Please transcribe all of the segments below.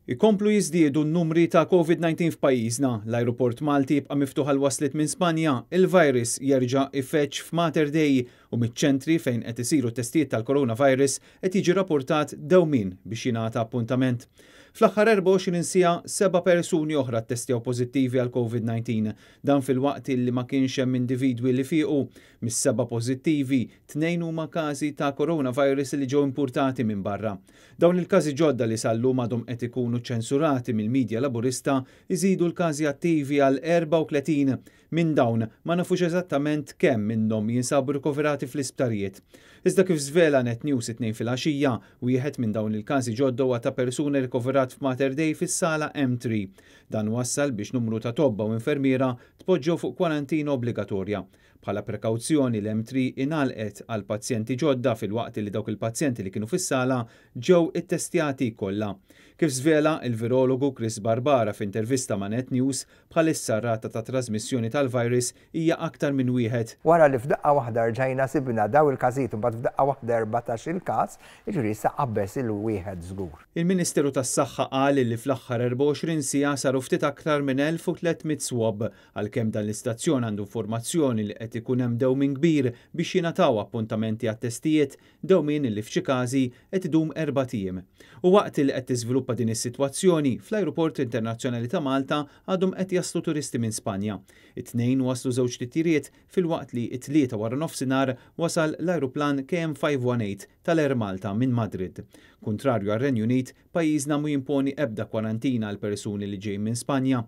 Ikomplu jiżdiedu n-numri ta' COVID-19 f'pajjiżna, l-ajruport Malti jibqa' miftuħ għal wasliet minn Spanja, il-virus jerġa' ifeġġ f'Mater Dei u miċ-ċentri fejn qed isiru testijiet tal-coronavirus qed jiġi rapportat dewmien biex jingħata appuntament. Fl-aħħar 24 siegħa, seba' persuni oħra ttestjaw pożittivi għal COVID-19. Dan filwaqt li ma kienx hemm individwi li fiequ. Mis-seba' pożittivi, tnejn huma każi ta' coronavirus li ġew impurtati minn barra. Dawn il-każi ġodda li sal-lum għadhom qed ikunu ċensurati mill-midja Laburista jżidu l-każi attivi għal 34. Minn dawn, ma nafux eżattament kemm minnhom jinsabu rikoverati fl-isptarijiet. Iżda kif żvela Net News it-Tnejn filgħaxija, wieħed minn dawn il-każi ġodda huwa ta' persuna rikoverat f'Mater Dei fis-sala M3. Dan wassal biex numru ta' tobba u infermiera tpoġġew fuq kwarantina obbligatorja. Bħala prekawzjoni l-M3 ingħalqet għal pazjenti ġodda filwaqt li dawk il-pazjenti li kienu fis-sala ġew ittestjati kollha. Kif żvela il-virologu Chris Barbara f'intervista ma' Net News, bħalissa r-rata ta' trasmissjoni tal-virus hija aktar minn wieħed. Wara li f'daqqa waħda rġajna sibna daw il-każijiet u mbagħad f'daqqa waħda 14-il każ, jiġifieri issa qabeż il-wieħed żgur. Il-Ministeru tas-Saħħa qal li fl-aħħar 24 siegħa saru ftit aktar minn 1,300 swab, għalkemm dan l-istazzjon għandu informazzjoni li qed ikun hemm dewmien kbir biex jingħataw appuntamenti għat-testijiet, dewmien li f'xi każi qed idum erbat ijiem. U waqt li qed tiżviluppa din is-sitwazzjoni, fl-Ajruport Internazzjonali ta' Malta għadhom qed jaslu turisti minn Spanja. It-Tnejn waslu żewġ titjiriet filwaqt li t-Tlieta waranofsinhar wasal l-ajruplan KM518 tal-Air Malta minn Madrid. Kuntrarju għar-Renju Unit, pajjiżna mhu jimponi ebda kwarantina għal persuni li ġejjin minn Spanja.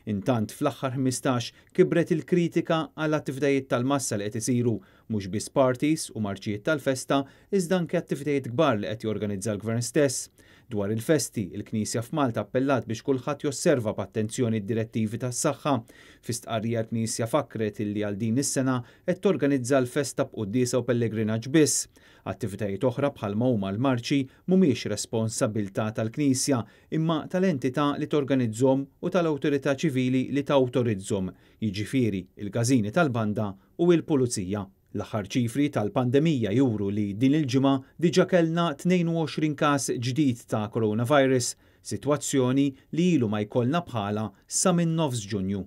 Intant, fl-aħħar 15 kibret il-kritika għal attivitajiet tal-massa li qed isiru Mhux biss parties u marċijiet tal-festa, iżda anke attivitajiet kbar li qed jorganizza l-Gvern stess. Dwar il-festi, il-Knisja f'Malta appellat biex kulħadd josserva b'attenzjoni d-direttivi tas-saħħa. Fi stqarrija l-Knisja fakkret illi għal din is-sena qed torganizza l-festa b'quddiesa u pellegrinaġġ biss. Attivitajiet oħra bħalma huma l-marċi mhumiex responsabbiltà tal-Knisja imma tal-entità li torganizzhom u tal-awtorità ċivili li tawtorizzhom, jiġifieri l-każini tal-banda u il-Pulizija. L-aħħar ċifri tal-pandemija juru li din il-ġimgħa diġà kellna 22 każ ġdid ta' coronavirus, sitwazzjoni li ilu ma jkollna bħalha sa minn nofs Ġunju.